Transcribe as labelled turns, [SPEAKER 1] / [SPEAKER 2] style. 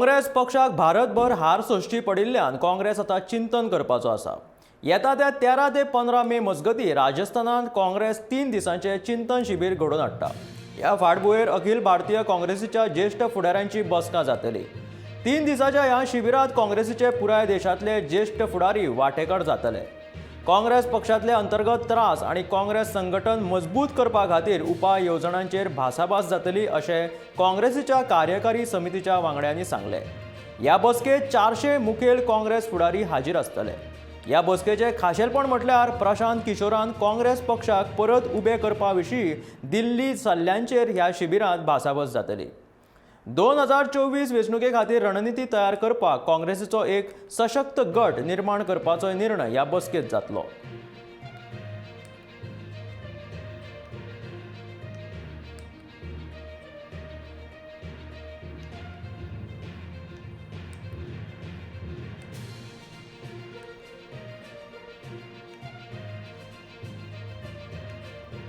[SPEAKER 1] काँग्रेस पक्षाक भारतभर हार सोंसची पडिल्ल्यान काँग्रेस आतां चिंतन करपाचो आसा. येता त्या 13 ते 15 मे मजगतीं राजस्थानांत काँग्रेस 3 दिसांचे चिंतन शिबीर घडोवन हाडटा. ह्या फाटभुंयेर अखिल भारतीय काँग्रेसीच्या ज्येश्ठ फुडाऱ्यांची बसका जातली. 3 दिसाच्या ह्या शिबिरांत काँग्रेसीचे पुराय देशांतले ज्येश्ठ फुडारी वांटेकार जातले. काँग्रेस पक्षांतले अंतर्गत त्रास आनी काँग्रेस संघटन मजबूत करपा खातीर उपाय येवजणांचेर भासाभास जातली, अशें काँग्रेसीच्या कार्यकारी समितीच्या वांगड्यांनी सांगलें. ह्या बसकेत 400 मुखेल काँग्रेस फुडारी हाजीर आसतले. ह्या बसकेचें खाशेलपण म्हटल्यार प्रशांत किशोरान काँग्रेस पक्षाक परत उबे करपा विशीं दिल्ली सल्ल्यांचेर ह्या शिबिरांत भासाभास जातली. 2024 वेंचणुके खातीर रणनिती तयार करपाक काँग्रेसीचो एक सशक्त गट निर्माण करपाचोय निर्णय ह्या बसकेत जातलो.